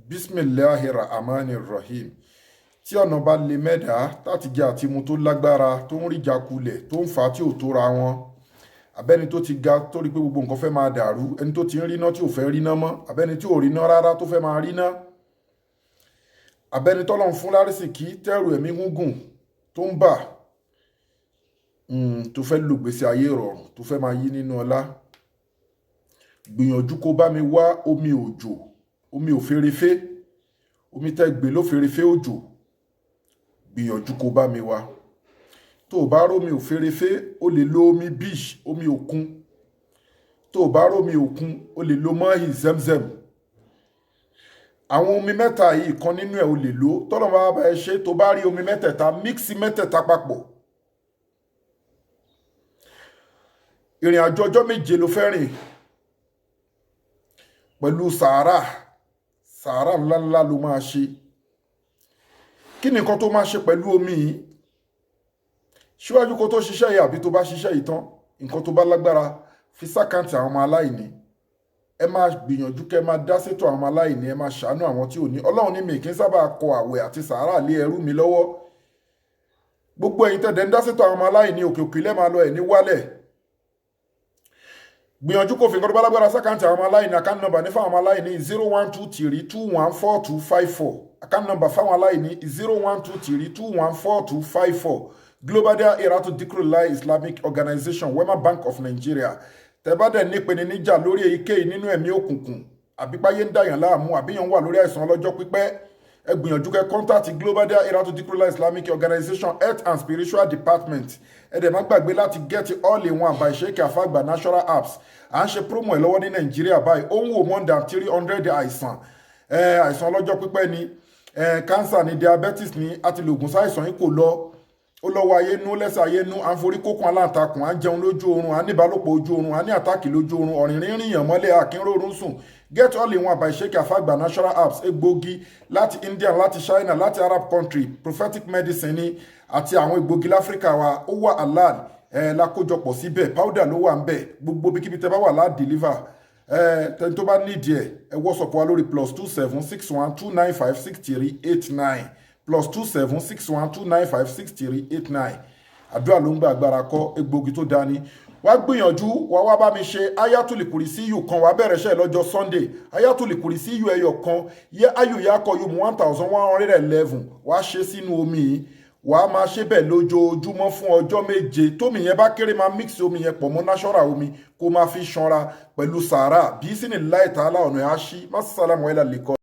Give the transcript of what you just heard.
Bisimilahi rahmani rahim. Tí ọ̀nà bá le mẹ́dàá láti jẹ àti mu tó lágbára, tó ń rí ìjákulẹ̀ tó ń fà á tí ò tóra wọn, abẹ́ni tó ti ga tó rí pé gbogbo nǹkan fẹ́ máa dàrú, ẹni tó ti ń ríná tí ò fẹ́ ríná mọ́, abẹ́ni tí ò ríná rárá tó fẹ́ máa ríná, abẹ́ni tọ́lọ́run fún lárísìkí tẹ́rù ẹ̀mí gúngùn tó ń bà, tó fẹ́ lògbèsè ayé ìrọ̀rùn, tó fẹ́ máa yí nínú ọlá, gbìyànjú kó bá mi wá omi òjò, omi òférefé, omi tẹ́ gbé lóférefé òjò. Gbìyànjú kó bá mi wá. Tó o bá rómi òférefé, o lè lo omi beach, omi òkun. Tó o bá rómi òkun, o lè lo mọ́hì zemzem. Àwọn omi mẹ́ta yìí, kan nínú ẹ̀ o lè lò. Tọ́lọ́ bá bá ẹ ṣe, tó bá rí omi mẹ́tẹ̀ẹ̀ta, mix mẹ́tẹ̀ẹ̀ta papọ̀. Ìrìn àjò ọjọ́ 7 ló fẹ́ rìn pẹ̀lú sàárà. Sàárà ńláńlá ló máa ṣe. Kí ni nǹkan tó máa ṣe pẹ̀lú omi yìí? Síwájú kó tó ṣiṣẹ́ yìí, àbí tó bá ṣiṣẹ́ yìí tán, nǹkan tó bá lágbára, fi sákàǹtì àwọn ọmọ aláìní. Ẹ máa gbìyànjú kẹ́ máa dá sétò àwọn ọmọ aláìní, ẹ máa ṣàánú àwọn tí ò ní. Ọlọ́run ní mi kì í sábà kọ àwẹ̀ àti sàárà lé ẹrú mi lọ́wọ́. Gbogbo ẹ̀yin tẹ̀dẹ̀ ń dá sétò àwọn ọmọ aláìní, òkè òkè lẹ́ẹ̀ máa lọ, ẹ̀ ní wálẹ̀. Gbìyànjú kó fi nǹkan tó bá lágbára sákàǹtì àwọn ọmọ aláìní. Account number ní fáwọn ọmọ aláìní: 0123214254. Account number fáwọn aláìní: 0123214254. Global Dahiratu Dhikrlahi Islamic Organization, Wema Bank of Nigeria. Tẹ́ bá dẹ̀ nípeni níjà lórí èyíkéyìí nínú ẹ̀mí òkùnkùn, àbípáyé ń dàyàn láàmú, àbíyàn wà lórí àìsàn ọlọ́jọ́ pípẹ́, ẹ gbìyànjú kẹ́ contact Global Dahiratu Dhikrlahi Islamic Organization, Health and Spiritual Department. Ẹ dẹ̀ má gbàgbé láti get all in one by Sheikh Afagba Natural Apps. À ń ṣe promo ẹ̀ lọ́wọ́ ní Nàìjíríà báyìí. Ó ń wò more than 300 àìsàn. Àìsàn ọlọ́jọ́ pípẹ́ ni, cancer ni, diabetes ni, àti lògùn sáìsàn yìí kò lọ, ó lọ́wọ́ ayé nú, lẹ́sẹ̀ ayé nú, à ń forí kókun aláǹtakùn, à ń jẹun lójú oorun, à ń níbálòpọ̀ ojú oorun, à ní attack lójú oorun, ọ̀rìnrìn rìnyàn mọ́lẹ̀, àkínrórun sùn. Get all in one by Sheikh Afagba Natural Apps. Egbògi láti India, láti China, láti Arab country, prophetic medicine ni, àti àwọn egbògi láfíríkà wa, ó wà halal ẹ̀ lákójọpọ̀ síbẹ̀. Powder ló wà ń bẹ̀. Gbogbo bíkíbi tẹ́ bá wà lá deliver ẹ. Tẹni tó bá nídìí ẹ, ẹ WhatsApp wa lórí +27 612956389, +27 612956389. Àdúrà ló ń gba, agbára kọ́. Egbògi tó dání wá, gbìyànjú wá wá bá mi ṣe Ayatul Kurisiyu kan. Wá bẹ̀rẹ̀ iṣẹ́ lọ́jọ́ Sunday. Ayatul Kurisiyu ẹyọ kan yẹ, ayu ya kọ yóò mú 1111. Wá ṣe sínú omi yìí, wàá máa ṣe bẹ́ẹ̀ lójoojúmọ́ fún ọjọ́ 7. Tómi yẹn bá kéré, máa mix omi yẹn pọ̀ mọ́ natural omi, kó máa fi ṣanra pẹ̀lú sàárà. Bí sínú láì tààlà, ọ̀nà ẹ̀ á ṣí. Má sálàmù ẹ̀ lálẹ́ kọ́.